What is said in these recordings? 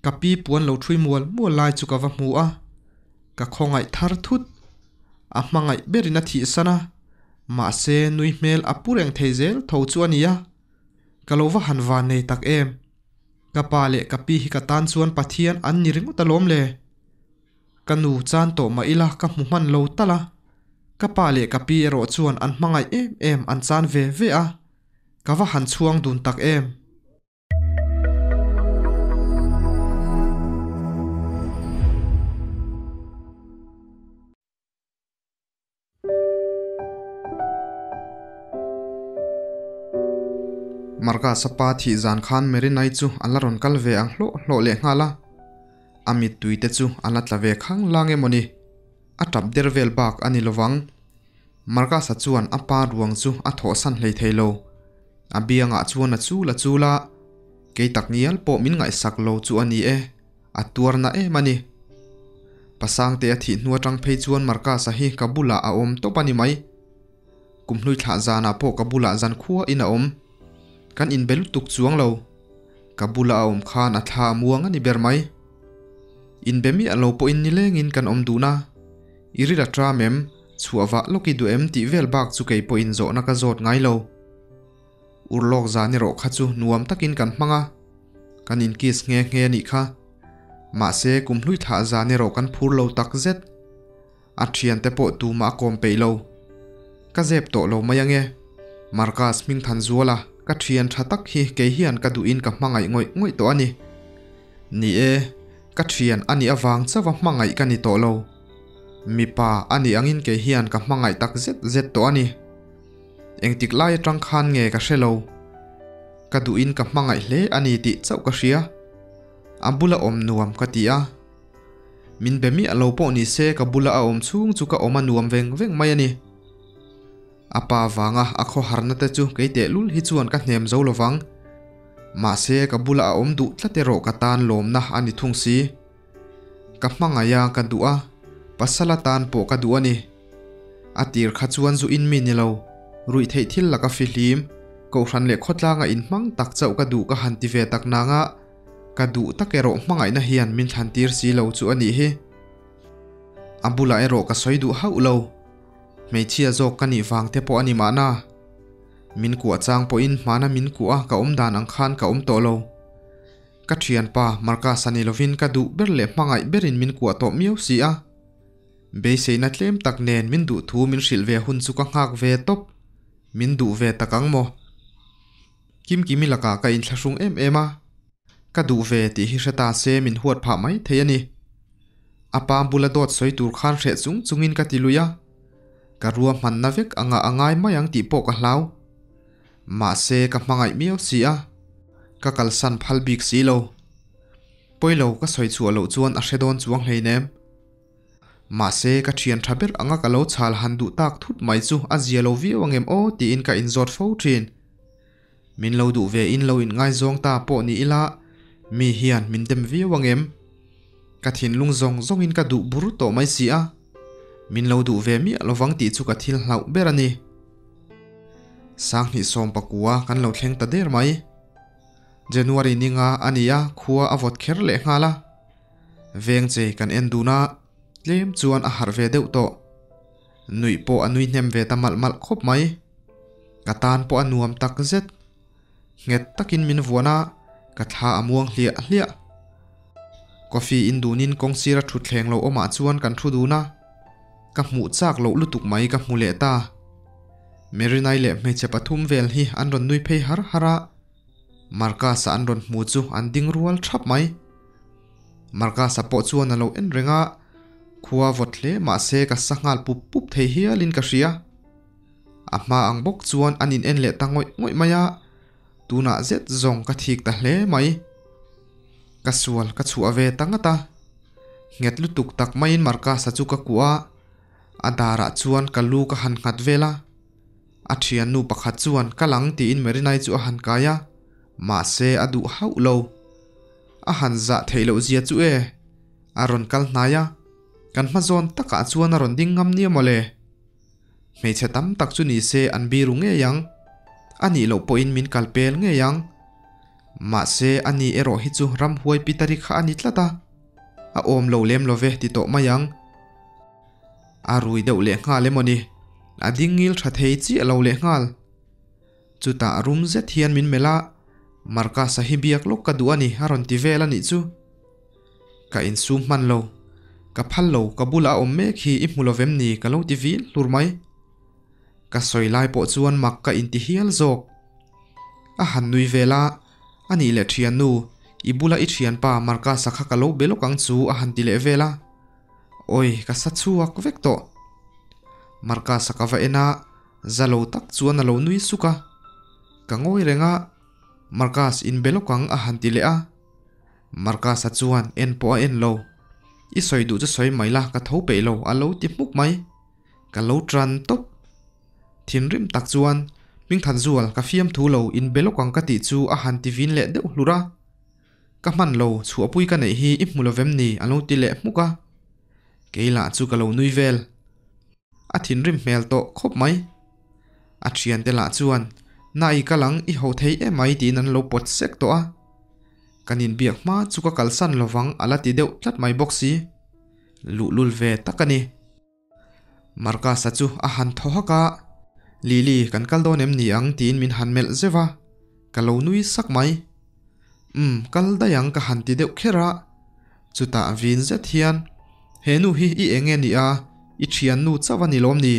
Ka pi puan lo thui mual mual lai chu ka va hmu a, ka khawngaih thar thut. A hmangaih berin a thihsan a, mahse nui hmel a pu reng thei zel tho chu a nia. Ka lo va han van nei tak em. Ka pa leh ka pi hi ka tan chuan Pathian an ni ringawt alawm le. Ka nu chan tawh mah ila ka hmu hman lo tal a, ka pa leh ka pi erawh chuan an hmangaih em em an chan ve ve a, ka va han chhuang dun tak em. Marcus-a pa thih zan khan Merinai chu a la rawn kal ve ang hlawh hlawh leh nghal a, a mittui te chu a la tla ve khang lang emaw ni, a tap der vel bak a ni lovang. Marcus-a chuan a pa ruang chu a thawhsan hlei thei lo, a biangah chuan a chul a chul a, kei tak ngial pawh min ngaihsak lo chu a ni e. A tuar na em a ni. Pasangte a thih hnu atang phei chuan Marcus-a hi ka bulah a awm tawp a ni mai. Kum hlui thlah zanah pawh ka bulah zan khua in a awm. Kan inbe lutuk chuang lo. Ka bula a awm khan a thla a muang a ni ber mai. Inbe miah lo pawhin nilengin kan awm dun a. I ril a tram em? Chhuah vah lawk i duh em tih vel bak chu kei pawhin zawhna ka zawt ngai lo. Urlawk zan erawh kha chu nuam takin kan hmang a, kan in kiss nghe nghe a nih kha. Mahse kum hlui thlah zan erawh kan phur lo tak zet. A thiante pawh tumah a kawm peih lo. Ka zep tawh lo mai ange. Marcus Hmingthanzuala, ka thian tha tak hi kei hian ka duhin ka hmangaih ngawih ngawih tawh a ni. Ni e, ka thian a nih avang chauha hmangaih ka ni tawh lo. Mipa a nih angin kei hian ka hmangaih tak zet zet tawh a ni. Engtik lai atang khan nge ka hre lo. Ka duhin ka hmangaih hle a ni tih chauh ka hria. A bula awm nuam ka ti a. Min be miah lo pawh ni se ka bula a awm chhung chu ka awm a nuam veng veng mai a ni. A pa vanga a khawharna te chu kei tehlul hi chuan ka hnem zo lovang. Mahse ka bula a awm duh tlat erawh ka tan lawmna a ni thung si. Ka hmangaih a ka duh a, pasal atan pawh ka duh a ni. A tir kha chuan zu in mi ni lo, ruih theih thil laka fihlim, kohhran leh khawtlanga inhmang tak chauh ka duh ka han ti ve tak nanga ka duh tak erawh hmangaihna hian min thlan tir si lo chu a nih hi. A bulah erawh ka sawi duh hauh lo, hmeichhia zawk ka nih vang te pawh a ni mahna. Min kuah chang pawhin hmana min kuah a ka awm dan ang khan ka awm tawh lo. Ka thianpa Marcus-a ni lovin ka duh ber leh hmangaih berin min kuah tawh miau si a. Beiseina tlem tak nen min duh thu min hrilh ve hun chu ka nghak ve tawp. Min duh ve tak ang maw? Kimkimi lakah ka inthlahrung em em a. Ka duh ve tih hi hre ta se min huat phah mai thei a ni. A pa bula dawt sawi tur khan hreh chung chungin ka ti lui a. Ka ruahmanna vek angah a ngai mai ang tih pawh ka hlau. Mahse ka hmangaih miau si a, ka kalsan phal bik si lo. Pawilo ka sawi chhuah loh chuan a hre dawn chuang hleinem. Mahse ka thian tha ber anga ka lo chhal han duh tak thut mai chu a zia lo viau angem aw tiin ka inzawt fo thin. Min lo duh ve in lo inngaizawng ta pawh ni ila mi hian min dem viau angem. Ka thinlung zawng zawngin ka duh bur tawh mai si a, min lo duh ve miah lovang tih chu ka thil hlauh ber a ni. Sanghnih sawmpakua kan lo thleng ta der mai. January ninga a ni a, khua a vawt kher leh nghal a. Veng chei kan en dun a, tlem chuan a harh ve deuh tawh. Nuih pawh a nui hnem ve ta malh malh khawp mai. Ka tan pawh a nuam tak zet. Nghet takin min vuan a, ka thla a muang hliah hliah. Coffee in dunin kawng sira thutthleng lo awmah chuan kan thu dun a, ka hmuh chak loh lutuk mai ka hmu leh ta. Merinai leh hmeichhe pathum vel hi an rawn nui phei har har a, Marcus-a an rawn hmu chu an ding rual thap mai. Marcus-a pawh chuan a lo en reng a, khua vawt hle mahse ka sa nghal pup pup thei hialin ka hria. A hma ang bawk chuan an in en leh ta ngawih ngawih mai a, tunah zet zawng ka thik ta hle mai. Ka sual ka chhuah ve ta ngat a, nghet lutuk tak maiin Marcus-a chu ka kuah a, a darah chuan ka lu ka han nghat vel a. A thiannu pakhat chuan ka lang tiin Marinai chu a han kai a, mahse a duh hauh lo. A han zah theih loh zia chu e, a rawn kal hnai a, kan hma zawn takah chuan a rawn ding ngam nia mawle. Hmeichhe tam tak chu ni se an biru ngei ang. A nih loh pawhin min kal pel ngei ang. Mahse ani erawh hi chu ramhuai pitari kha a ni tlat a, a awm lo lem lo ve ti tawh mai ang. A rui deuh leh nghal emaw ni, a ding ngil tha thei chiah lo leh nghal. Chutah rum zet hian min melh a, Marcus-a hi biak lawk ka duh a ni a rawn ti vel a nih chu. Ka insum hman lo, ka phal lo ka bulah a awm mek hi i hmu lovem ni ka lo ti vil hlur mai. Ka sawi lai pawh chuan mak ka inti hial zawk. A han nui vel a, a nih leh thiannu, i bula i thianpa Marcus-a kha ka lo be lawk ang chu a han ti leh vel a. Awi ka sa chhuak vek tawh. Marcus-a ka va en a, za lo tak chuan a lo nui suk a. Ka ngawi reng a, Marcus in be lawk ang a han ti leh a. Marcus-a chuan en pawh a en lo. I sawi duh chu sawi mai la, ka tho peih lo a lo ti hmuk mai. Ka lo tan tawp. Thinrim tak chuan, Hmingthanzual, ka fiamthu lo, in be lawk ang ka tih chu a han ti vin leh deuh hlur a. Ka hman lo, chhuahpui ka neih hi i hmu lo vem ni a lo ti leh hmuk a. Kei lah chu ka lo nui vel. A thinrim hmel tawh khawp mai. A thiante lah chuan, Na i kal ang, i ho thei emai tiin an lo pawt sek tawh a. Kan inbiak hma chu ka kalsan lovang a la ti deuh tlat mai bawk si. Luhlul ve tak a ni. Marcus-a chu a han thaw hak a, Lily, kan kal dawn em ni ang? tiin min han melh zeuh a, ka lo nui sak mai. Umm, kal daih ang ka han ti deuh kher a. Chutah vin zet hian, He nu hi i eng nge ni a? I thiannu chauh a ni lawm ni?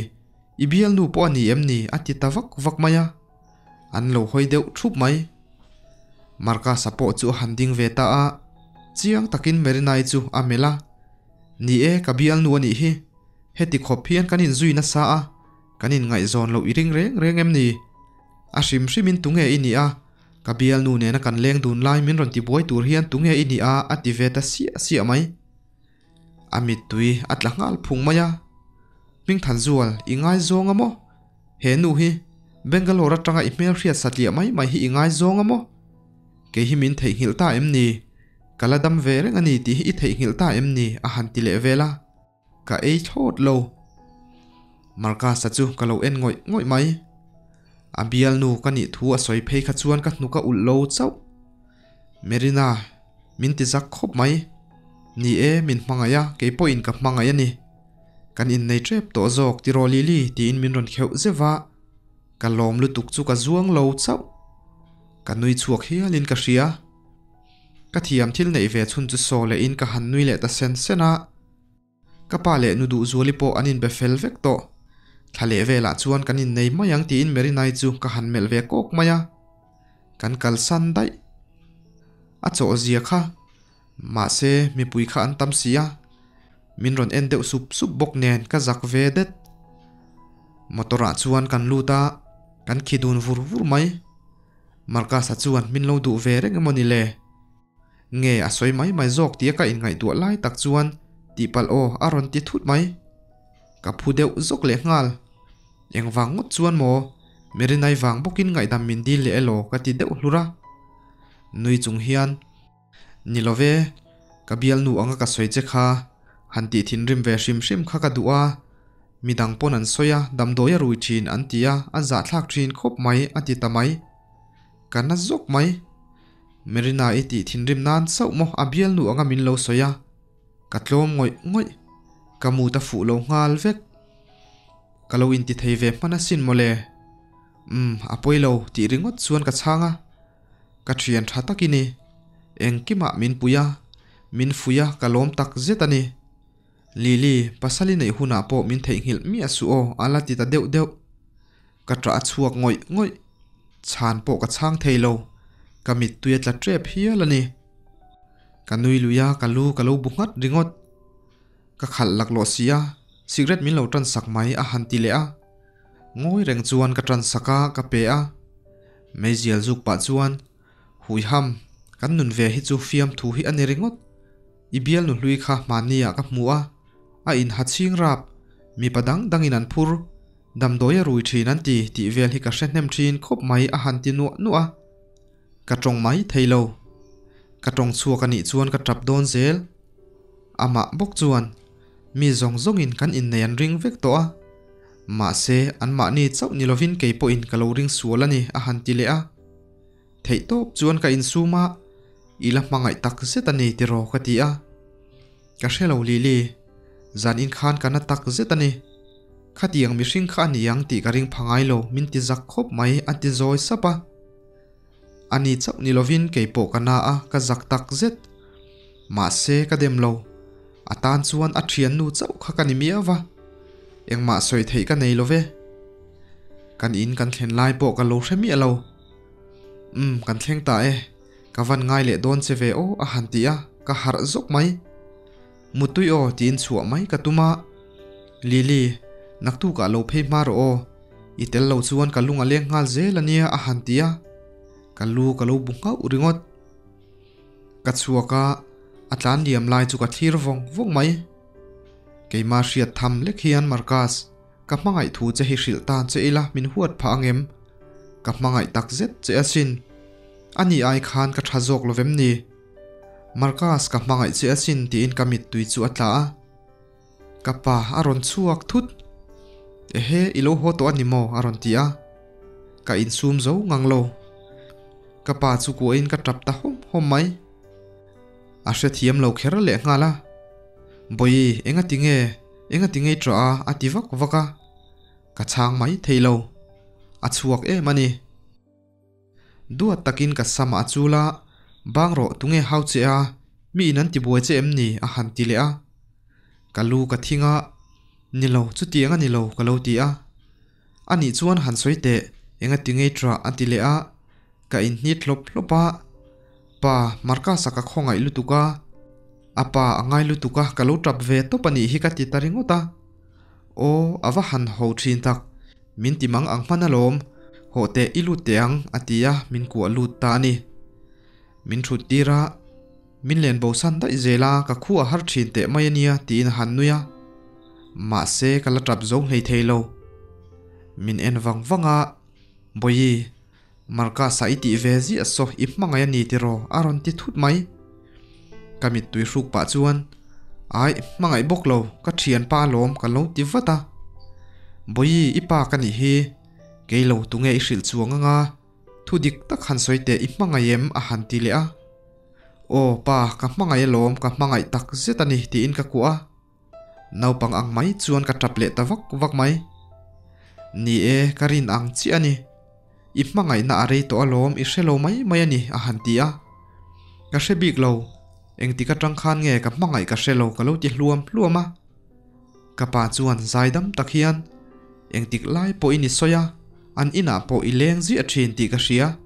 I bialnu pawh a ni em ni? a ti ta vak vak mai a. An lo hawi deuh thup mai. Marcus-a pawh chu a han ding ve ta a, chiang takin Marina-i chu a melh a. Ni e, ka bialnu a nih hi. Heti khawp hian kan inzui nasa a, kan inngaihzawn loh i ring reng reng em ni? A hrim hrimin tunge i nih a? Ka bialnu nena kan leng dun lai min rawn tibuai tur hian tunge i nih a? a ti ve ta siah siah mai. A mittui a tla nghal phung mai a. Hmingthanzual, i ngaizawng a maw? He nu hi Bangalore atanga i hmelhriat satliah mai mai hi i ngaizawng a maw? Kei hi min theihnghilh ta em ni? Ka la dam ve reng a ni tih hi i theihnghilh ta em ni? a han ti leh vel a, ka ei thlawt lo. Marcus-a chu ka lo en ngawih ngawih mai. A bialnu ka nih thu a sawi phei kha chuan ka hnuk a ulh lo chauh. Merina, min ti zak khawp mai. Ni e, min hmangaih a, kei pawhin ka hmangaih a ni. Kan innei tep tawh zawk tiraw Lily tiin min rawn kheuh zeuh a, ka lawm lutuk chu ka zuang lo chauh. Ka nui chhuak hialin ka hria. Ka thiam thil neih ve chhun chu saw lehin ka han nui leh ta sen sen a. Ka pa leh nu Duhzuali pawh an inbe fel vek tawh. Thla leh velah chuan kan innei mai ang tiin Merinai chu ka han melh ve kawk mai a. Kan kalsan daih. A chawh zia kha. Mahse, mipui kha an tam si a. Min rawn en deuh sup sup bawk nen ka zak ve det. Motor ah chuan kan lut a, kan khi dun vur vur mai. Marcus-a chuan min lo duh ve reng emaw ni le? Nge a sawi mai mai zawk tia ka inngaihtuah lai tak chuan tihpalh aw a rawn ti thut mai. Ka phu deuh zawk leh nghal. Engvang ngawt chuan maw? Merinai vang bawkin ngaihdam min dil leh elaw ka ti deuh hlur a. Nui chung hian. Ni lo ve, ka bialnu anga ka sawi che kha, han tih thinrim ve hrim hrim kha ka duh a, midang pawn an sawi a, damdawi a rui thin an ti a, a zahthlak thin khawp mai a ti ta mai. Ka na zawk mai. Marina i tih thinrim nan chauh maw a bialnu anga min lo sawi a, ka tlawm ngawih ngawih, ka mut a fuh lo nghal vek. Ka lo inti thei ve hman asin mawle. Umm, a pawi lo tih ringawt chuan ka chhang a. Ka thian tha tak i ni. Engkimah min pui a, min fui a ka lawm tak zet a ni. Lily, pasal i neih hunah pawh min theihnghilh miah suh aw a la ti ta deuh deuh. Ka ṭah a chhuak ngawih ngawih. Chhan pawh ka chhang thei lo. Ka mittui a tla ṭep hial a ni. Ka nui lui a, ka lu ka lo bu nghat ringawt. Ka khalh laklawh si a, cigarette min lo ṭan sak mai a han ti leh a. Ngawi reng chuan ka ṭan sak a, ka pe a. Meizial zuk pah chuan, Huiham, kan nun ve hi chu fiamthu hi a ni ringawt. I bialnu hlui kha hmanni ah ka hmu a, a inha chhing rap, mipa dang dangin an phur, damdawi a rui thin an ti tih vel hi ka hre hnem thin khawp mai a han ti nuah nuah a. Ka tawng mai thei lo. Ka tawng chhuak a nih chuan ka tap dawn zel. Amah bawk chuan, Mi zawng zawngin kan innei an ring vek tawh a. Mahse, anmahni chauh ni lovin kei pawhin ka lo ring sual a ni, a han ti leh a. Theihtawp chuan ka insum a, I la hmangaih tak zet a ni tiraw ka ti a. Ka hre lo Lily, zan in khan ka na tak zet a ni. Khatiang mihring kha a ni ang tih ka ring pha ngai lo, min ti zak khawp mai a ti zawi sap a. A ni chauh ni lovin kei pawh ka na a, ka zak tak zet. Mahse ka dem lo, a tan chuan a thiannu chauh kha ka ni miau va, engmah sawi theih ka nei lo ve. Kan in kan thlen lai pawh ka lo hre miah lo. Umm kan thleng ta e, ka van ngai leh dawn che ve aw a han ti a, ka harh zawk mai. Mutui aw tiin chhuah mai ka tum a. Lily, naktukah lo phei hma rawh aw, i tel lo chuan ka lung a leng nghal zel a nia a han ti a, ka lu ka lo bu nghauh ringawt. Ka chhuak a, a tlan liam lai chu ka thlir vawng vawng mai. Keimah hriat tham lek hian Marcus, ka hmangaih thu che hi hrilh tan che ila min huat phah ang em? Ka hmangaih tak zet che asin. Ani ai khan ka tha zawk lo vem ni? Marcus ka hmangaih che asin tiin ka mittui chu a tla a. Ka pa a rawn chhuak thut. Ehe i lo haw tawh a ni maw? a rawn ti a. Ka insum zo ngang lo. Ka pa chu kuahin ka tap ta hawm hawm mai. A hrethiam lo kher leh nghal a. Bawihi enga tinge? Enga tinge i tah a? a ti vak vak a. Ka chhang mai thei lo. A chhuak em a ni. Duat takin ka sam a chul a, Bang rawh tunge hau che a, mi in an ti buai che em ni? a han ti leh a. Ka lu ka thing a, Ni lo, chutiang a ni lo ka lo ti a. Anih chuan han sawi teh, enga ti ngei ṭah a ti leh a, ka inhnit hlawp hlawp a. Pa, Marcus-a ka khawngaih lutuk a, a pa a ngai lutuk a, ka lo ṭap ve tawp a nih hi ka ti ta ringawt a. Aw, a va han ho ṭhin tak, min ti mang ang hman alawm, hawh teh i lut teh ang a ti a, min kuah lut ta a ni. Min ṭhut tir a, min len bosan daih zel a, ka khu a har ṭhin teh mai a nia tiin a han nui a. Mahse ka la tap zo hlei thei lo. Min en vang vang a, Bawihi, Marcus-a i tih ve ziah saw i hmangaih a ni tiraw a rawn ti thut mai. Ka mittui hruk pah chuan, Aih, hmangaih bawk lo, ka thianpa alawm ka lo ti vat a. Bawihi, i pa ka nih hi, kei lo tunge i hrilh chuang anga thu dik tak han sawi teh i hmangaih em a han ti leh a. Aw pa, ka hmangaih alawm, ka hmangaih tak zet a ni tiin ka kuah a. Naupang ang mai chuan ka tap leh ta vak vak mai. Ni e, ka rin ang chiah a ni. I hmangaihna a rei tawh alawm, i hre lo mai mai a ni, a han ti a. Ka hre bik lo, engtik atang khan nge ka hmangaih ka hre lo ka lo ti hluam hluam a. Ka pa chuan zaidam tak hian, Engtik lai pawhin i sawi a, an inah pawh i leng ziah thin tih ka hria.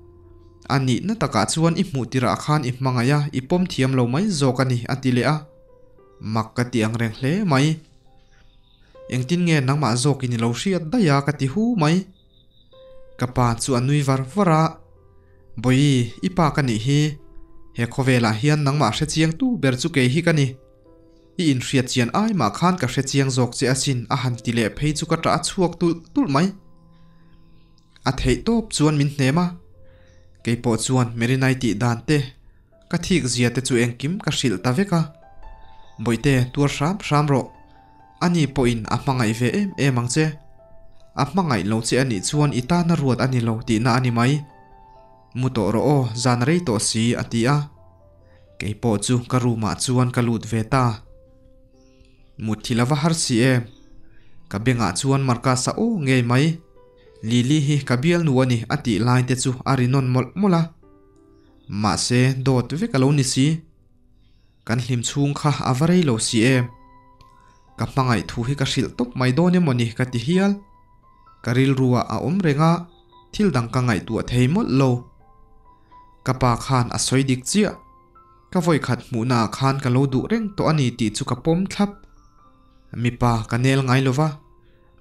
A nihna takah chuan i hmuh tirah khan i hmangaih a, i pawm thiam lo mai zawk a ni, a ti leh a. Mak ka ti ang reng hle mai. Engtin nge nangmah zawkin i lo hriat daih a ka ti hu mai. Ka pa chu a nui var var a, Bawihi, i pa ka nih hi. He khawvelah hian nangmah hre chiang tu ber chu kei hi ka ni. I inhriat chian ai mah khan ka hre chiang zawk che asin a han ti leh phei chu ka ṭah a chhuak tulh tulh mai. A theih tawp chuan min hnem a, keipawh chuan Merinai tih dan te, Ka thik zia te chu engkim ka hrilh ta vek a, Bawihte tuar hram hram rawh, ani pawhin a hmangaih ve em em ang che. A hmangaih lo che anih chuan i tana ruat a ni lo tihna a ni mai. Mu tawh rawh aw, zan rei tawh si a ti a. Kei pawh chu ka room ah chuan ka lut ve ta. Mutthilh a va har si em. Ka bengah chuan Marcus-a aw ngei mai. Lily hi ka bialnu a ni a tih lai te chu a ri nawn mawlh mawlh a. Mahse, dawt vek a lo ni si. Kan hlim chhung kha a va rei lo si em. Ka hmangaih thu hi ka hrilh tawp mai dawn emaw ni ka ti hial. Ka rilruah a awm reng a, thil dang ka ngaihtuah thei mawlh lo. Ka pa khan a sawi dik chiah. Ka vawikhat hmuhnaah khan ka lo duh reng tawh a ni tih chu ka pawm thlap. Mipa ka nel ngai lo va,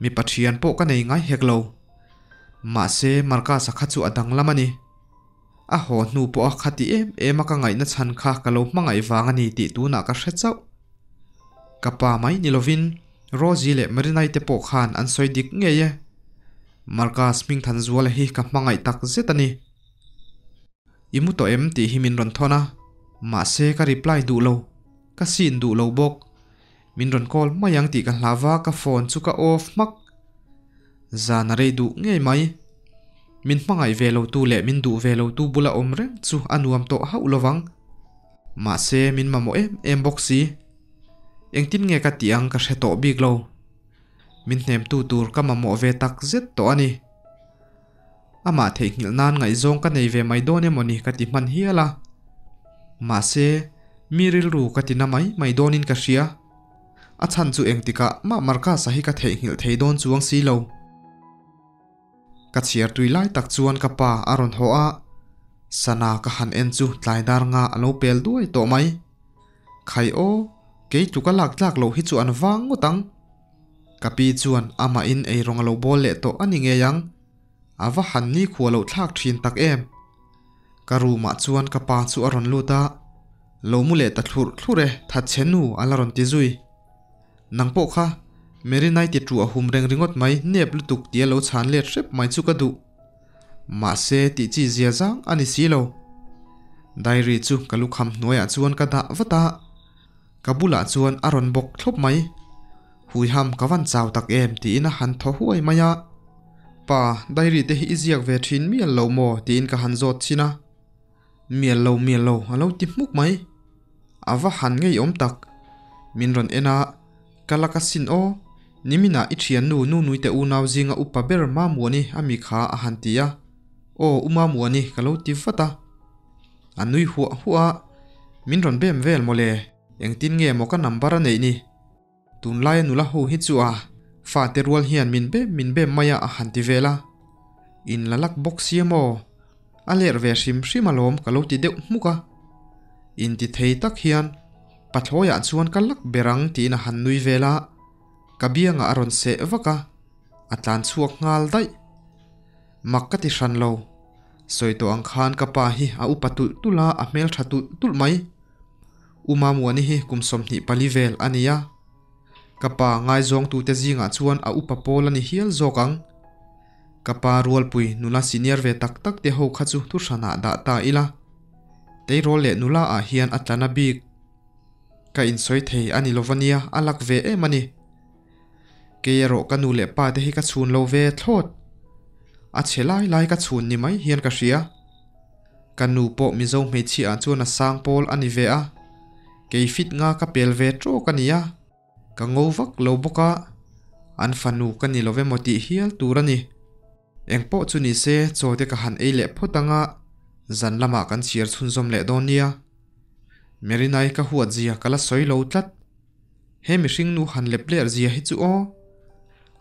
mipa thian pawh ka nei ngai hek lo. Mahse, Marcus-a kha chu a danglam a ni. A haw hnu pawh a khati em em a ka ngaihna chhan kha ka lo hmangaih vang a ni tih tunah ka hre chauh. Ka pa mai ni lovin Rosie leh Marinai te pawh khan an sawi dik ngei e. Marcus Hmingthanzuala hi ka hmangaih tak zet a ni. I mu tawh em tih hi min rawn thawn a, mahse ka reply duh lo, ka seen duh lo bawk. Min rawn call mai ang tih ka hlau va ka phone chu ka off hmak. Zan a rei duh ngei mai. Min hmangaih ve lo tu leh min duh ve lo tu bula awm reng chu a nuam tawh hauh lovang. Mahse min mamawh em em bawk si. Engtin nge ka tih ang ka hre tawh bik lo. Min hnemtu tur ka mamawh ve tak zet tawh a ni. Amah theihnghilh nan ngaihzawng ka nei ve mai dawn emaw ni ka ti hman hial a. Mahse mi rilru ka ti na mai mai dawnin ka hria. A chhan chu engtikah mah Marcus-a hi ka theihnghilh thei dawn chuang si lo. Ka chhiar tui lai tak chuan ka pa a rawn haw a, sana ka han en chu tlai dar nga a lo pel duai tawh mai. Khai aw, kei tluka lak tlak loh hi chu an vang ngawt ang. Ka pi chuan amahin eirawng a lo bawl leh tawh a ni ngei ang. A va han nikhua loh thlak thin tak em. Ka room ah chuan ka pa chu a rawn lut a, Lo mu leh ta thlurh thlurh e, thatchhe nu a la rawn ti zui. Nang pawh kha, Mary Night i tu a hum reng ringawt mai, nep lutuk tia lo chhan let hrep mai chu ka duh. Mahse tih chi zia zang a ni si lo. Diary chu ka lukham hnuaiah chuan ka dah vat a, ka bulah chuan a rawn bawk thlawp mai. Huiham ka van chau tak em tiin a han thaw huai mai a. Pa, diary te hi i ziak ve thin mial lo maw tiin ka han zawt chhin a. Mial lo mial lo a lo ti hmuk mai. A va han ngeiawm tak. Min rawn en a, ka lak asin aw, niminah i thiannu Nunuite unau zinga upa ber Mamuani a mi kha a han ti a. Aw u Mamuani ka lo ti vat a. A nui huah huah a, min rawn bem vel mawle, engtin nge maw ka number a neih ni? Tunlaia nula ho hi chu a fate rual hian min bem min bem mai a a han ti vel a. In la lak bawk sia maw? A ler ve hrim hrim alawm ka lo ti deuh hmuk a. In ti thei tak hian pathlawiah chuan ka lak ber ang tiin a han nui vel a. Ka biangah a rawn seh vak a, a tlan chhuak nghal daih. Mak ka ti hran lo. Sawi tawh ang khan ka pa hi a upa tulh tulh a, a hmeltha tulh tulh mai. U Mamuani hi kum 24 vel a ni a, ka pa ngaizawngtute zingah chuan a upa pawl a ni hial zawk ang. Ka pa rualpui nula senior ve tak tak te ho kha chu thuhranah dah ta ila, Teirawl leh nula ah hian a tla na bik. Ka insawi thei a ni lova nia, a lak ve em a ni. Kei erawh ka nu leh pa te hi ka chhun lo ve thlawt. A chhe lai lai ka chhun ni mai hian ka hria. Ka nu pawh Mizo hmeichhia ah chuan a sang pawl a ni ve a, kei fit nga ka pel ve tawk a ni a, ka ngo vak lo bawk a, an fanu ka ni lo emaw tih hial tur a ni. Eng pawh chu ni se chaw te ka han ei leh phawt ang a, zan lamah kan chhiar chhunzawm leh dawn nia. Merinai ka huat zia ka la sawi lo tlat. He mihring nu han lep ler zia hi chu aw.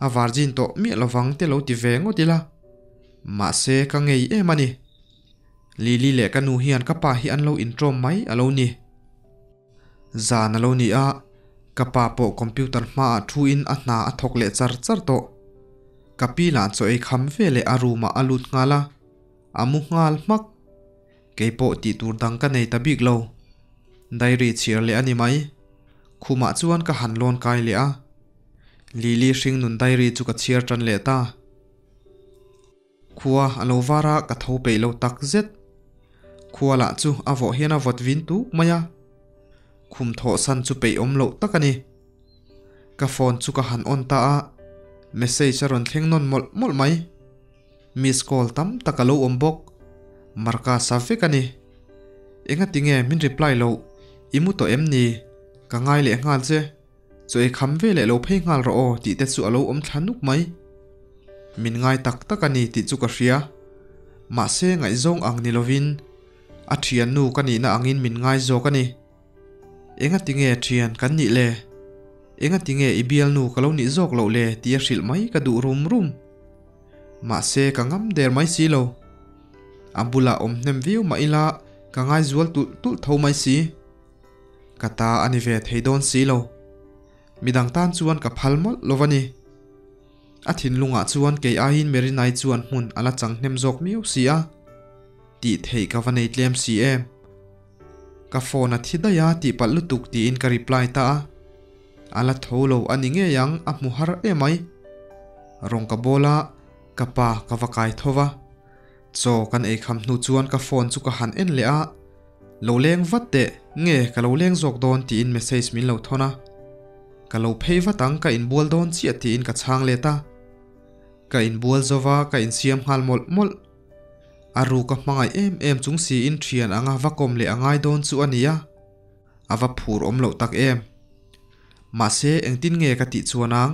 A virgin tawh miah lovang te lo ti ve ngawt ila. Mahse ka ngei em a ni. Lily leh ka nu hian ka pa hi an lo intawm mai a lo ni. Zan a lo ni a, ka pa pawh computer hmaah thu in a hna a thawk leh char char tawh. Ka pi lah chaw ei kham ve leh a room ah a lut nghal a, a mu nghal hmak. Keipawh tih tur dang ka nei ta bik lo. Diary chhiar leh a ni mai. Khumah chuan ka han lawn kai leh a. Lily hringnun diary chu ka chhiar tan leh ta. Khua a lo var a, ka tho peih lo tak zet. Khua lah chu a vawh hian a vawt vin tuk mai a. Khum thawh san chu peih awm loh tak a ni. Ka phone chu ka han on ta a, message a rawn thleng nawn mawlh mawlh mai. Miss call tam tak a lo awm bawk. Marka sa vek a ni. Engati nge min reply loh? I mu tawh em ni? Ka ngai leh nghal che. Chaw ei kham ve leh lo phei nghal rawh aw tih te chu a lo awm thla nuk mai. Min ngai tak tak a ni tih chu ka hria. Mahse ngaihzawng ang ni lovin a thiannu ka nihna angin min ngai zawk a ni. Engati nge thian kan nih le? Engati nge i bialnu ka lo nih zawk loh le tia hrilh mai ka duh rum rum. Mahse ka ngam der mai si lo. A bulah awm hnem viau mah ila ka ngaizual tulh tulh tho mai si. Ka ta a ni ve thei dawn si lo. Midang tan chuan ka phal mawlh lo a ni. A thinlungah chuan kei aiin Merinai chuan hmun a la chang hnem zawk miau si a. Tih theih ka va nei tlem si em. Ka phone a thi daih a tih palh lutuk tiin ka reply ta a. A la tho lo a ni ngei ang a hmu har emai. Rawng ka bawl a, ka pa ka va kai tho va. Chaw kan ei kham hnu chuan ka phone chu ka han en leh a, Lo leng vat teh, nge ka lo leng zawk dawn tiin message min lo thawn a. Ka lo phei vat ang ka inbual dawn chiah tiin ka chhang let a. Ka inbual zo va ka insiam nghal mawlh mawlh. A ruk a hmangaih em em chung siin thian anga va kawm leh a ngai dawn chu a nia. A va phur awm loh tak em. Mahse engtin nge ka tih chuan ang?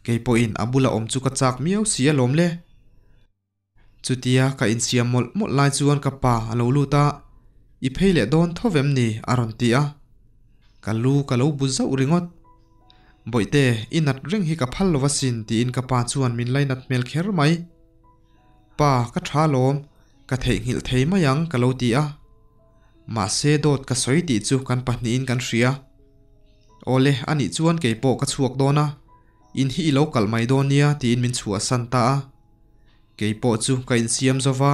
Kei pawhin a bula awm chu ka chak miau si alawm le. Chutia ka insiam mawlh mawlh lai chuan ka pa a lo lut a, I phei leh dawn tho vem ni? a rawn ti a. Ka lu ka lo bu zauh ringawt. Bawihte, i nat reng hi ka phal lo asin tiin ka pa chuan min lainat hmel kher mai. Pa, ka tha alawm, ka theihnghilh thei mai ang ka lo ti a. Mahse dawt ka sawi tih chu kan pahnihin kan hria. Awle, anih chuan kei pawh ka chhuak dawn a, in hi i lo kalh mai dawn nia tiin min chhuahsan ta a. Kei pawh chu ka insiam zova,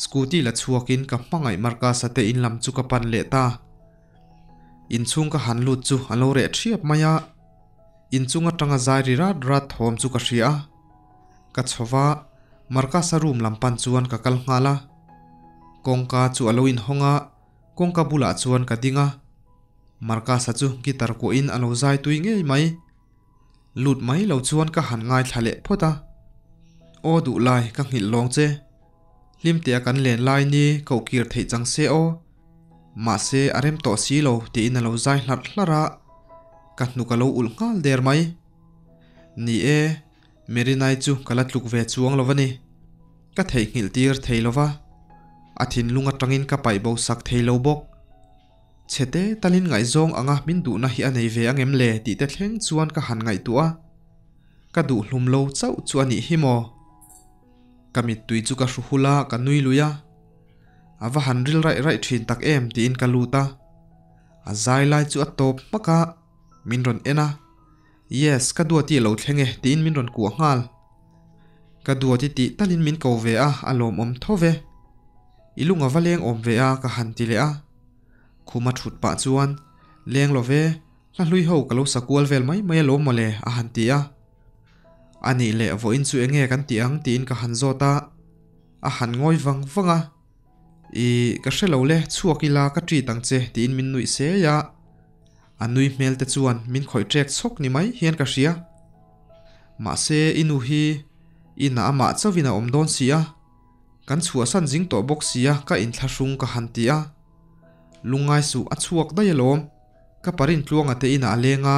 scooty la chhuakin ka hmangaih Marcus-a te in lam chu ka pan leh ta. Inchhung ka han lut chu a lo reh thiap mai a, inchung atanga zai ri rat rat thawm chu ka hria a. Ka chho va, Marcus-a room lam pan chuan ka kal nghal a. Kawngka chu a lo inhawng a, kawngka bulah chuan ka ding a. Marcus-a chu guitar kuahin a lo zai tui ngei mai. Lut mai lo chuan ka han ngaithla leh phawt a. Aw duh lai ka nghilh lawng che. Hlimtea kan len lai ni koh kir theih chang se aw. Mahse a rem tawh si lo tiin a lo zai hlarh hlarh a. Ka hnuk a lo ulh nghal der mai. Ni e, Merinai chu ka la tluk ve chuang lo a ni. Ka theihnghilh tir thei lo va. A thinlung atangin ka paih bo sak thei lo bawk. Chhete talin ngaihzawng anga min duhna hi a nei ve angem le tih te thleng chuan ka han ngaihtuah a, ka duh hlum lo chauh chu a nih hi maw? Ka mittui chu ka hru hul a, ka nui lui a, a va han ril raih raih thin tak em tiin ka lut a, a zai lai chu a tawp hmak a, min rawn en a, Yes, ka duati a lo thleng e tiin min rawn kuah nghal. Ka duati tih talin min ko ve a, a lawmawm tho ve. I lung a va leng awm ve a ka han ti leh a. Khuma thut pah chuan, Leng lo ve, hla hlui ho ka lo sa kual vel mai mai alawm mawle a han ti a. A nih leh vawiin chu enge kan tih ang tiin ka han zawt a, a han ngawi vang vang a. Ih, ka hre lo le, chhuak ila ka treat ang che tiin min nuih sei a. A nui hmel te chuan min khawih trek chhawk ni mai hian ka hria. Mahse i nu hi inah amah chauhin a awm dawn si a. Kan chhuahsan zing tawh bawk sia ka inthlahrung ka han ti a. Lungngai suh a chhuak daih alawm, ka parin tluanga te inah a leng a,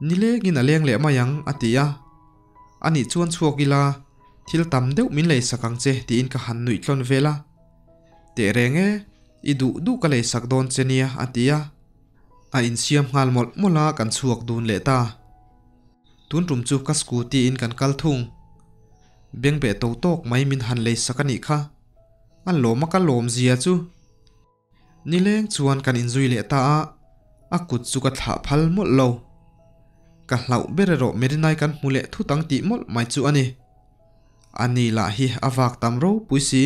nilengin a leng leh mai ang a ti a. Anih chuan chhuak ila, thil tam deuh min leisak ang che tiin ka han nuih tlawn vel a. Teh reng e, i duh duh ka leisak dawn che nia a ti a. A insiam nghal mawlh mawlh a kan chhuak dun leh ta. Tun tum chu ka scooty in kan kal thung. Bengbeh to tawk mai min han lei sak a nih kha. A lawm a ka lawm zia chu. Nileng chuan kan inzui leh ta a, a kut chu ka thlah phal mawlh lo. Ka hlauh ber erawh Merinai kan hmu leh thut ang tih mawlh mai chu a ni. A ni lah hi a vak tam ropui si.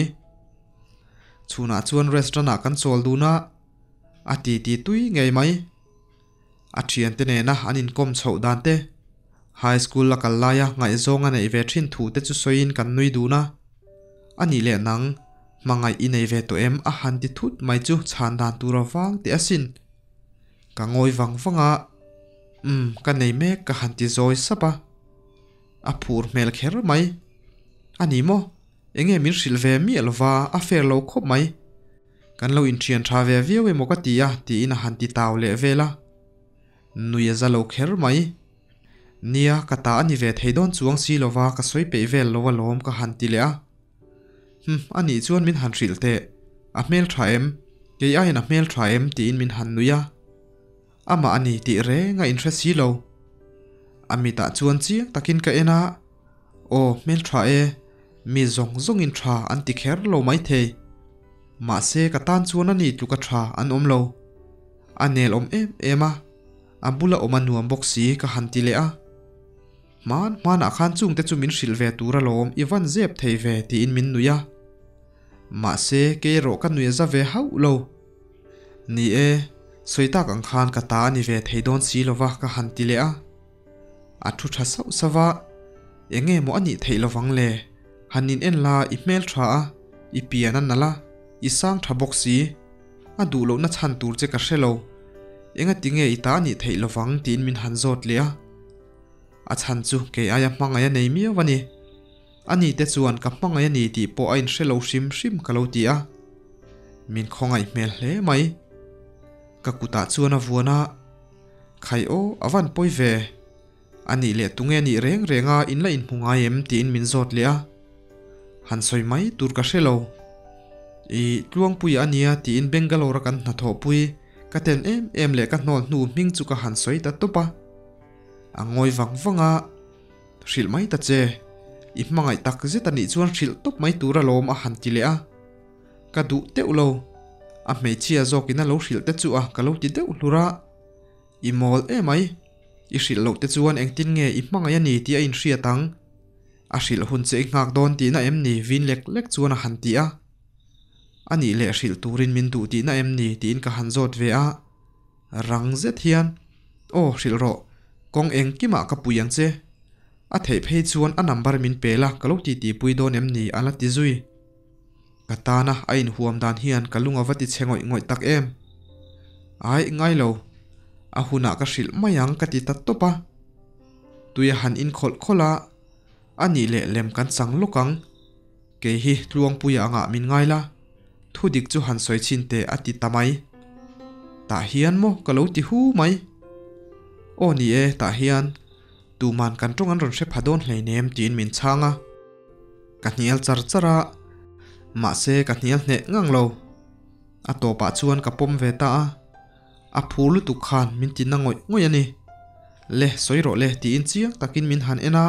Chhunah chuan restaurant ah kan chawl dun a, a ti ti tui ngei mai. A thiante nena an inkawm chhoh dan te, High School a kal laia ngaihzawng a neih ve thin thu te chu sawiin kan nui dun a. A nih leh nang, hmangaih i nei ve tawh em a han ti thut mai chu chhan dan tur a vang teh asin. Ka ngawi vang vang a, Umm, ka nei mek ka han ti zawi sap a. A phur hmel kher mai. A ni maw? Enge min hrilh ve miah lova a fair lo khawp mai. Kan lo inthian tha ve viau emaw ka ti a tiin a han ti tau leh vel a. Nui a za lo kher mai. Nia, ka ta a ni ve thei dawn chuang si lova ka sawi peih vel lo alawm ka han ti leh a. Hm, a nih chuan min han hrilh teh. A hmel tha em? Kei aiin a hmel tha em? tiin min han nui a. Amah a ni tih reng a inhre si lo. A mitah chuan chiang takin ka en a, Aw, hmeltha e, mi zawng zawngin tha an ti kher lo maithei. Mahse ka tan chuan a ni tluka tha an awm lo. A nel awm em em a, a bula awm a nuam bawk si ka han ti leh a. Hman hmanah khan chungte chu min hrilh ve tur alawm i van zep thei ve tiin min nui a. Mahse kei erawh ka nui a za ve hauh lo. Ni e, sawi tak ang khan ka ta a ni ve thei dawn si lova ka han ti leh a. A thu tha sauh sauh a, Eng nge maw a nih theih lovang le? Han in en la, i hmel tha a, i pian a nalh a, i sang tha bawk si. A duh lohna chhan tur che ka hre lo. Enga ti nge i ta a nih theih lovang tiin min han zawt leh a. A chhan chu kei aia hmangaih a nei miau a ni. Ani te chuan ka hmangaih a ni tih pawh a inhre lo hrim hrim ka lo ti a. Min khawngaih hmel hle mai. Ka kutah chuan a vuan a, Khai aw, a van pawi ve. A nih leh tunge nih reng reng a in la inhmu ngai em tiin min zawt leh a. Han sawi mai tur ka hre lo. I Tluangpuia a nia tiin Bangalore a kan hnathawhpui ka ten em em leh ka hnawl hnu hming chu ka han sawi ta tawp a. A ngawi vang vang a, Hrilh mai ta che. I hmangaih tak zet a nih chuan hrilh tawp mai tur alawm a han ti leh a. Ka duh teuh lo. A hmeichhia zawkin a lo hrilh te chu a ka lo ti deuh hlur a. I mawl emai. I hrilh loh te chuan engtin nge i hmangaih a ni tih a inhriat ang? A hrilh hun che i nghak dawn tihna em ni? Vin lek lek chuan a han ti a. A nih leh hrilh turin min duh tihna em ni? tiin ka han zawt ve a. Rang zet hian, Aw hrilh rawh, kawng engkimah ka pui ang che. A theih phei chuan a number min pe la ka lo titipui dawn em ni? a la ti zui. Ka tana a inhuam dan hian ka lung a va ti chhe ngawih ngawih tak em. Ai, ngai lo. A hunah ka hrilh mai ang ka ti ta tawp a. Tui a han inkhawlh khawlh a, a nih leh lem kan chang lawk ang. Kei hi Tluangpuia angah min ngai la, thu dik chu han sawi chhin teh a ti ta mai. Tah hian maw ka lo ti hu mai. Aw ni e, tah hian tuman kan tawng an rawn hre pha dawn hleinem tiin min chhang a. Ka hnial char char a, mahse ka hnial hneh ngang lo. A tawpah chuan ka pawm ve ta a, a phur lutuk khan min ti na ngawih ngawih a ni. Le, sawi rawh le tiin chiang takin min han en a,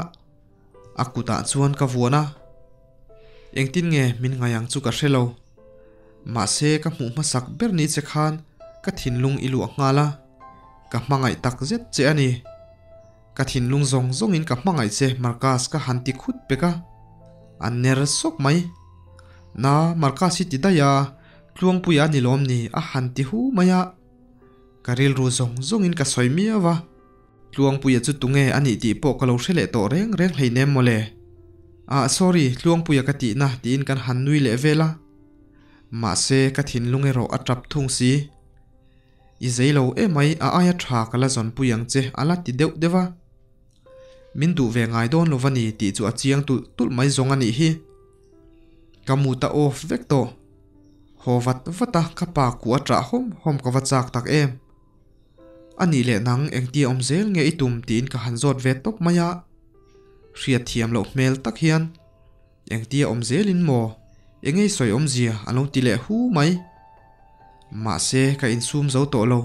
a kutah chuan ka vuan a. Engtin nge min ngai ang chu ka hre lo. Mahse ka hmuh hmasak ber ni che khan ka thinlung i luah nghal a, ka hmangaih tak zet che a ni. Ka thinlung zawng zawngin ka hmangaih che Marcus ka han ti khut pek a, a ner sawk mai. Na, Marcus hi ti daih a, Tluangpuia a ni lawm ni a han ti hu mai a. Ka rilru zawng zawngin ka sawi miau a, Tluangpuia chu tunge a nih tih pawh ka lo hre leh tawh reng reng hleinem mawle. Ah, sorry, Tluangpuia ka tihna tiin kan han nui leh vel a. Mahse, ka thinlung erawh a tap thung si. I zei lo emai a aia tha ka la zawnpui ang che a la ti deuh deuh a. Min duh ve ngai dawn lo va ni tih chu a chiang tulh tulh mai zawng a nih hi. Ka mut a off vek tawh. Haw vat vat a ka pa kuh a ṭah hawm hawm ka va chak tak em. A nih leh nang engtia awm zel nge i tum tiin ka han zawt ve tawp mai a. Hriat thiam loh hmel tak hian. Engtia awm zelin maw? Engei sawi awmzia a lo ti leh hu mai. Mahse, ka insum zo tawh lo.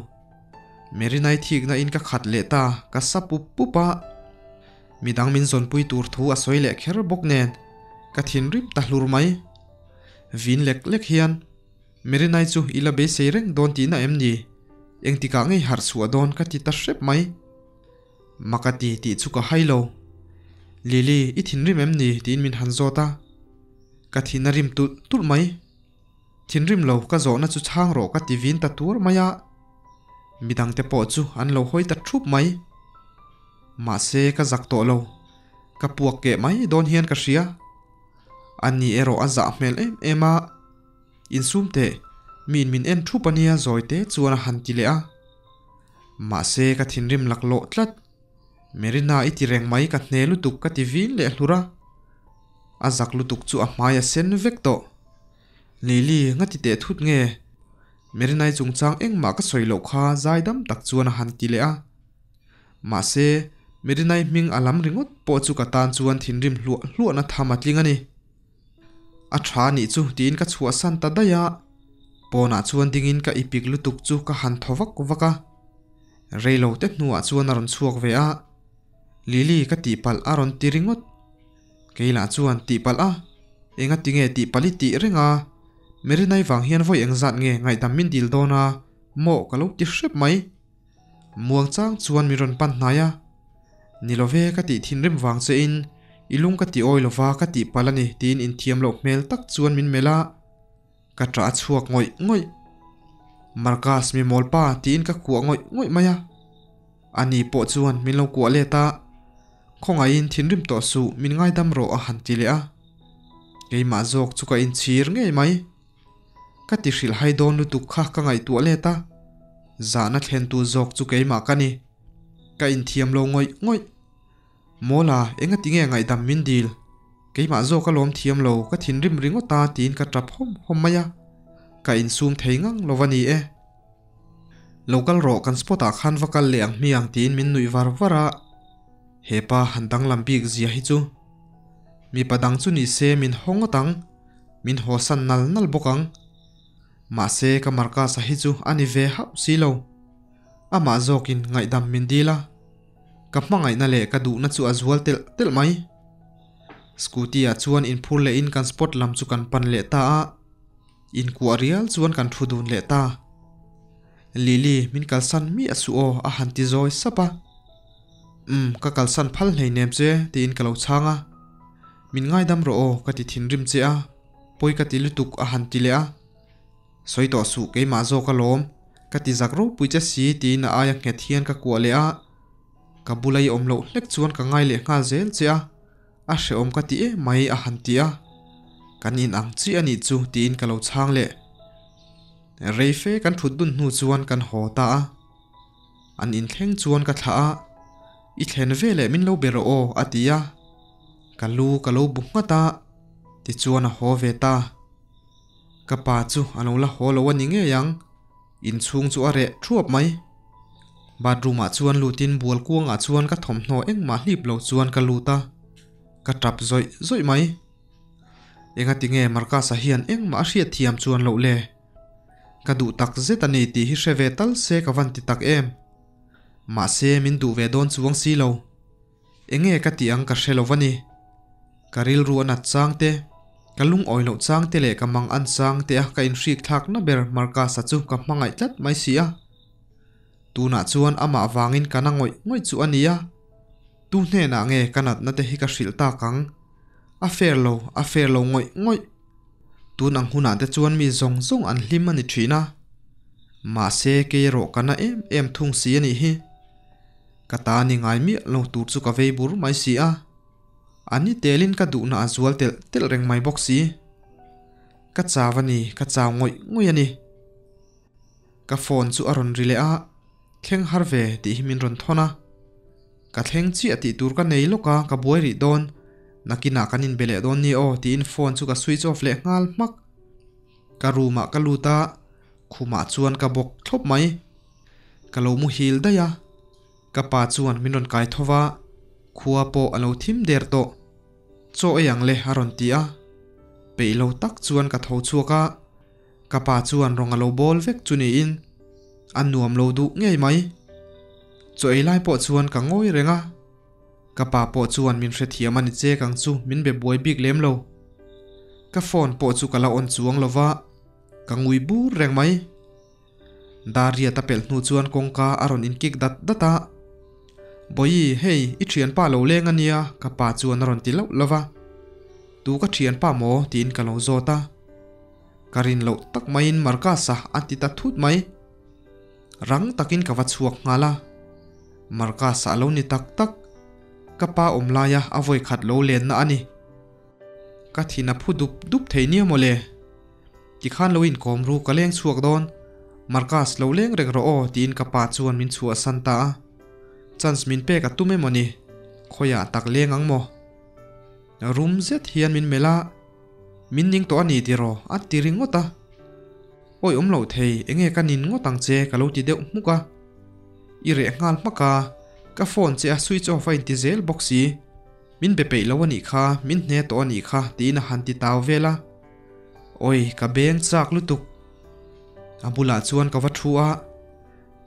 Merinai thikna in ka khat leh ta, ka sa pup pup a. Midang min zawnpui tur thu a sawi leh kher bawk nen, ka thinrim ta hlur mai. Vin lek lek hian, Merinai chu i la beisei reng dawn tihna em ni? Engtikah ngei harh chhuah dawn ka ti ta hrep mai. Makati tih chu ka hai lo. Lily, i thinrim em ni? tiin min han zawt a. Ka thin a rim tulh tulh mai. Thinrim lo ka zawhna chu chhang rawh ka ti vin ta tuar mai a. Midangte pawh chu an lo hawi ta thup mai. Mahse ka zak tawh lo. Ka puak keh mai dawn hian ka hria. Ani erawh a zah hmel em em a. Insum teh, miin min en thup ania zawi te chuan a han ti leh a. Mahse ka thinrim laklawh tlat. Merina i ti reng mai ka hne lutuk ka ti vin leh hlur a. A zak lutuk chu a hmai a sen vek tawh. Lily nga ti teh thut nge? Merinai chungchang engmah ka sawi loh kha zaidam tak chuan a han ti leh a. Mahse Merinai hming a lam ringawt pawh chu ka tan chuan thinrim hluah hluahna tham a tling a ni. A tha nih chu tiin ka chhuahsan ta daih a, pawnah chuan dingin ka ipik lutuk chu ka han thaw vak vak a. Reilo te hnuah chuan a rawn chhuak ve a, Lily ka tihpalh a rawn ti ringawt. Keilah chuan tihpalh a, enga tinge tihpalh i tih reng a, Merinai vang hian vawi engzat nge ngaihdam min dil dawn a maw ka lo ti hrep mai. Muang chang chuan min rawn pan hnai a, Ni lo ve ka tih thinrim vang che in i lung ka ti awi lova ka tih palh a ni tiin inthiam loh hmel tak chuan min melh a, ka ṭah a chhuak ngawih ngawih. Marcus mi mawl pa tiin ka kuah ngawih ngawih mai a, ani pawh chuan min lo kuah let a, Khawngaihin thinrim tawh suh min ngaidam rawh a han ti leh a, keimah zawk chu ka inchhir ngei mai. Ka ti hrilh hai dawn lutuk kha ka ngaihtuah let a, zahna thlentu zawk chu keimah ka ni. Ka inthiam lo ngawih ngawih. Mawla, enga tinge ngaihdam min dil? Keimah zawk a lawm thiam lo, ka thinrim ringawt a tiin ka tap hawm hawm mai a, ka insum thei ngang lo va ni e. Lo kal rawh kan spot ah khan va kal leh ang hmiang tiin min nuih var var a, hepa han danglam bik zia hi chu. Mipa dang chu ni se min haw ngawt ang, min haw san nal nal bawk ang. Mahse ka Marcus-a hi chu a ni ve hauh si lo. Amah zawkin ngaihdam min dil a, ka hmangaihna leh ka duhna chu a zual telh telh mai. Scooty ah chuan inphur lehin kan spot lam chu kan pan leh ta a, inkuah rial chuan kan thu dun leh ta. Lily, min kalsan miah suh aw a han ti zawi sap a. Umm, ka kalsan phal hleinem che tiin ka lo chhang a. Min ngaidam rawh aw ka ti thinrim che a, pawi ka ti lutuk a han ti leh a. Sawi tawh suh keimah zawk alawm, ka ti zak ropui che si tiin a aia nghet hian ka kuah leh a. Ka bula i awm loh hlek chuan ka ngai leh nghal zel che a, a hrehawm ka ti em mai a han ti a, kan in ang chiah a nih chu tiin ka lo chhang leh. Rei fe kan thut dun hnu chuan kan haw ta a, an inthleng chuan ka thlah a, I thlen ve leh min lo be rawh aw a ti a, ka lu ka lo bu nghat a, tichuan a haw ve ta. Ka pa chu a lo la haw lo a ni ngei ang. Inchhung chu a reh thuap mai. Bathroom ah chuan lutin bual kuangah chuan ka thawmhnaw engmah hlip lo chuan ka lut a, ka tap zawih zawih mai. Engati nge Marcus-a hian engmah a hriat thiam chuan loh le? Ka duh tak zet a ni tih hi hre ve tal se ka van ti tak em. Mahse min duh ve dawn chuang si lo. Enge ka tih ang ka hre lo va ni. Ka rilru a nat chang te, ka lungawi loh chang te leh ka mang an chang te a ka inhrik thlakna ber Marcus-a chu ka hmangaih tlat mai si a. Tunah chuan amah vangin ka na ngawih ngawih chu a ni a. Tu hnenah nge ka natna te hi ka hrilh tak ang? A fair lo, a fair lo ngawih ngawih. Tun ang hunah te chuan mi zawng zawng an hlim a ni thin a. Mahse kei erawh ka na em em thung si a nih hi. Ka ta ni ngai miah lo tur chu ka vei bur mai si a, a ni telin ka duhna a zual telh telh reng mai bawk si. Ka chau a ni, ka chau ngawih ngawih a ni. Ka phone chu a rawn ri leh a, thleng har ve tih hi min rawn thawn a. Ka thleng chiah tih tur ka nei lawk a, ka buai rih dawn, nakinah kan inbe leh dawn ni aw tiin phone chu ka switch off leh nghal hmak. Ka room ah ka lut a, khumah chuan ka bawk thlawp mai. Ka lo muhil daih a, ka pa chuan min rawn kai tho va, khua pawh a lo thim der tawh. Chaw ei ang le a rawn ti a, peih lo tak chuan ka tho chhuak a, ka pa chuan rawng a lo bawl vek chu niin a nuam lo duh ngei mai. Chaw ei lai pawh chuan ka ngawi reng a, ka pa pawh chuan min hrethiam a ni chek ang chu min be buai bik lem lo. Ka phone pawh chu ka la on chuang lo va, ka ngui bur reng mai. Dariat a pelh hnu chuan kawngka a rawn inkik dat dat a, Bawihi, hei, i thianpa lo leng a nia, ka pa chuan a rawn ti lauh lauh a. Tu ka thianpa maw? tiin ka lo zawt a. Ka rin loh tak maiin Marcus-a a ti ta thut mai. Rang takin ka va chhuak nghal a. Marcus-a a lo ni tak tak. Ka pa awm laia a vawikhat lo lenna a ni. Ka thin a phu dup dup thei nia mawle. Tikhan lo inkawm ru ka leng chhuak dawn, Marcus lo leng reng rawh aw tiin ka pa chuan min chhuahsan ta a. Chance min pek a tum emaw ni? Khawiah tak leng ang maw? Rum zet hian min melh a, Min ning tawh a ni tiraw? a ti ringawt a. Awi awm loh thei, enge ka nin ngawt ang che ka lo ti deuh hmuk a. I reh nghal hmak a, ka phone che a switch off a inti zel bawk si. Min be peih lo a nih kha, min hne tawh a nih kha tiin a han ti tau vel a. Awi, ka beng chak lutuk. A bulah chuan ka va thu a,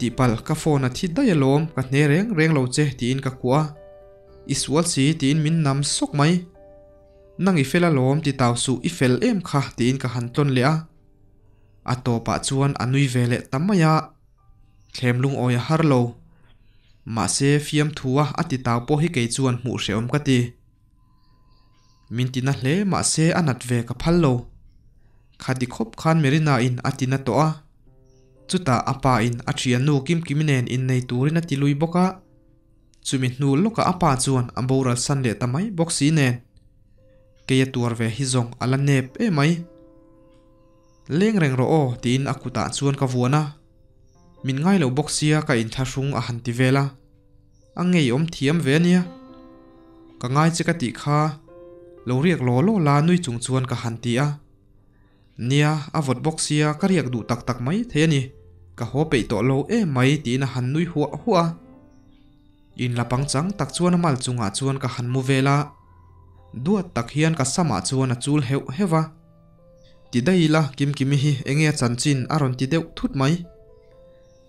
Tihpalh, ka phone a thi daih alawm, ka hne reng reng lo che tiin ka kuah a. I sual si tiin min nam sawk mai. Nang i fel alawm ti tau suh, i fel em kha tiin ka han tlawn leh a. A tawpah chuan a nui ve leh ta mai a. Thlem lungawi a har lo. Mahse, fiamthua a ti tau pawh hi kei chuan hmuh hrehawm ka ti. Min ti na hle mahse a nat ve ka phal lo. Khati khawp khan Merina in a ti na tawh a. Chutah a pa in a thiannu Kimkimi nen innei turin a ti lui bawk a. Chumi hnu lawkah a pa chuan a boral san leh ta mai bawk si nen. Kei a tuar ve hi zawng a la nep emai. Leng reng rawh aw tiin a kutah chuan ka vuan a. Min ngai lo bawk sia ka inthlahrung a han ti vel a. A ngeiawm thiam ve ania. Ka ngai che ka tih kha. Lo riak law law la nui chung chuan ka han ti a. Nia, a vawt bawk sia ka riak duh tak tak mai thei a ni. Ka haw peih tawh lo em mai tiin a han nui huah huah a. In la pangchang tak chuan a mal chungah chuan ka han mu vel a. Duat tak hian ka samah chuan a chul heuh heuh a. Ti daih ila Kimkimi hi enge a chanchin a rawn ti deuh thut mai.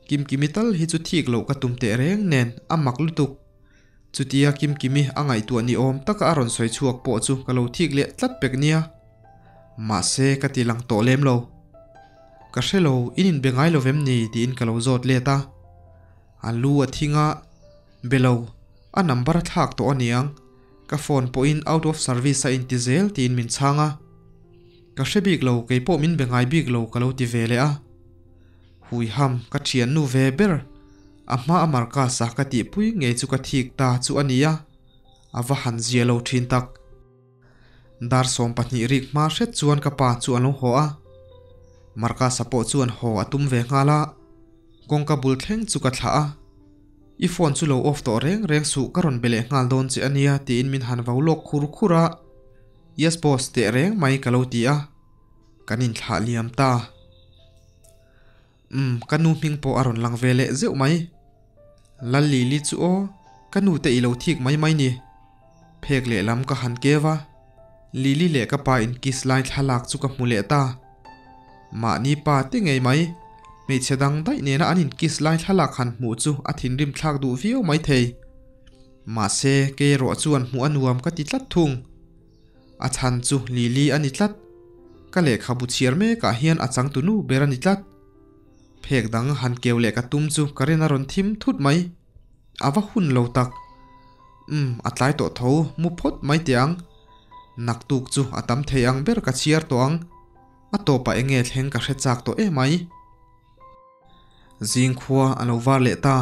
Kimkimi tal hi chu thik loh ka tum teh reng nen a mak lutuk. Chutia Kimkimi a ngaihtuah ni awm taka a rawn sawi chhuak pawh chu ka lo thik leh tlat pek nia. Mahse ka ti lang tawh lem lo. Ka hre lo, in inbe ngai lo vem ni tiin ka lo zawt let a. A lu a thing a, be lo, a number a thlak tawh aniang, ka phone pawhin out of service a inti zel tiin min chhang a. Ka hre bik lo, kei pawh min be ngai bik lo ka lo ti ve leh a. Huiham, ka thiannu ve ber, a hma a Marcus a ka tihpui ngei chu ka thik ta chu a nia, a va han zia lo thin tak. Dar 20 rik hma hret chuan ka pa chu a lo haw a, Marcus a pawh chuan haw a tum ve nghal a, kawngka bul thleng chu ka thlah a, I phone chu lo off tawh reng reng suh ka rawn be leh nghal dawn che a nia tiin min han vau lawk khur khur a, Yes boss teh reng mai ka lo ti a, kan inthlah liam ta. Umm, ka nu hming pawh a rawn lang ve leh zeuh mai. Lalili chu aw, ka nu te i lo thik mai mai ni. Phek lehlam ka han keu a, Lily leh ka pa in kiss lai thlalak chu ka hmu leh ta. Mahni pa te ngei mai, hmeichhe dang daih nena an in kiss lai thlalak han hmuh chu a thinrim thlak duh viau mai thei. Mahse, kei erawh chuan hmuh a nuam ka ti tlat thung. A chhan chu Lily a ni tlat. Ka lehkhabu chhiar mekah hian a changtunu ber a ni tlat. Phek dang han keu leh ka tum chu ka rin a rawn thim thut mai. A va hun lo tak. Umm, a tlai tawh tho, mu phawt mai teh ang. Naktuk chu a tam thei ang ber ka chhiar tawh ang. A tawpah enge thleng ka hre chak tawh emai. Zing khua a lo var leh ta.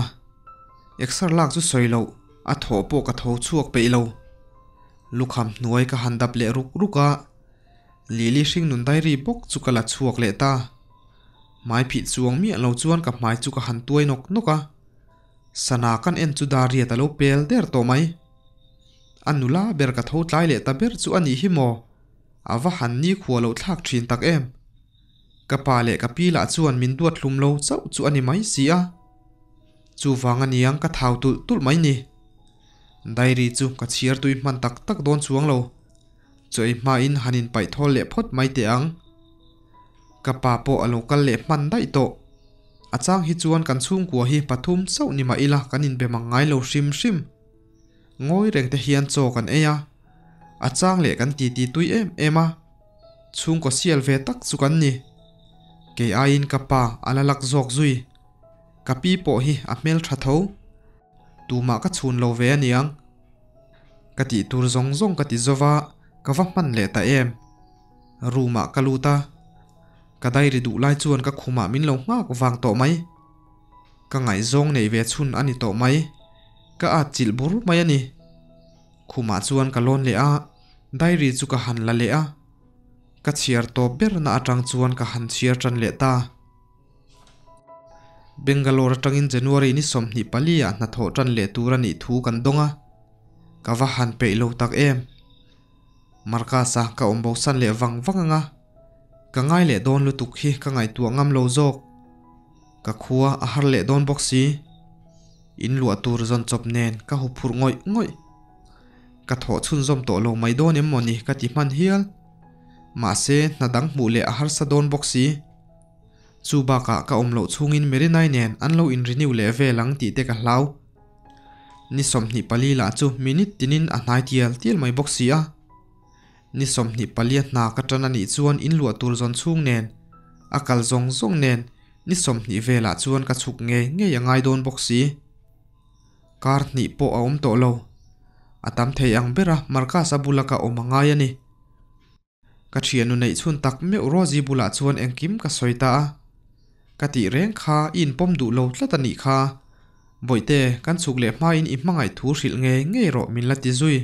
Exer lak chu sawi loh, a thawh pawh ka tho chhuak peih lo. Lukham hnuai ka han dap leh ruk ruk a, Lily hringnun diary bawk chu ka la chhuak leh ta. Hmai phih chuang miah lo chuan ka hmai chu ka han tuai nawk nawk a. Sana kan en chu Dariat a lo pel der tawh mai. A nula ber ka tho tlai leh ta ber chu a nih hi maw? A va han nikhua lo thlak thin tak em? Ka pa leh ka pi lah chuan min duat hlum lo chauh chu a ni mai si a. Chuvang a niang ka thau tulh tulh mai ni. Diary chu ka chhiar tui hman tak tak dawn chuang lo. Chaw ei hmain han inpaih thawl leh phawt mai teh ang. Ka pa pawh a lo kal leh hman daih tawh. A chang hi chuan kan chhungkua hi pathum chauh ni mah ila kan inbe mang ngai lo hrim hrim. Ngawi reng te hian chaw kan ei a. A chang leh kan titi tui em em a. Chhungkaw sial ve tak chu kan ni. Kei aiin ka pa a la lak zawk zui. Ka pi pawh hi a hmel tha tho. Tumah ka chhun lo ve aniang. Ka tih tur zawng zawng ka ti zova, ka va hman leh ta em. Room ah ka lut a. Ka diary duh lai chuan ka khumah min lo nghak vang tawh mai. Ka ngaihzawng neih ve chhun a ni tawh mai. Ka at chilh bur mai a ni. Khumah chuan ka lawn leh a, diary chu ka han la leh a. Ka chhiar tawp ber na atang chuan ka han chhiar tan leh ta. Bangalore atangin January ni 24 ah hnathawh tan leh tur a nih thu kan dawng a. Ka va han peih lo tak em. Marcus-a ka awm bosan leh vang vang ang a. Ka ngai leh dawn lutuk hi ka ngaihtuah ngam lo zawk. Ka khua a har leh dawn bawk si. In luah tur zawn chawp nen ka hu phurh ngawih ngawih. Ka thawh chhunzawm tawh lo mai dawn em mawni ka ti hman hial. Mahse hna dang hmuh leh a harsa dawn bawk si. Chu bakah ka awm loh chhungin Merinai nen an lo in renew leh vel ang tih te ka hlau. Ni 24 lah chu minute tinin a hnai tial tial mai bawk si a. Ni 24 a hna ka tan a nih chuan in luah tur zawn chhung nen, a kal zawng zawng nen ni 20 velah chuan ka chhuk ngei ngei a ngai dawn bawk si. Kar hnih pawh a awm tawh lo. A tam thei ang bera Marcus-a bula ka awm a ngai a ni. Ka thiannu neih chhun tak meuh Rosie bulah chuan engkim ka sawi ta a. Ka tih reng kha i inpawm duh lo tlat a nih kha. Bawihte, kan chhuk leh hmain i hmangaih thu hrilh ngei ngei rawh min la ti zui.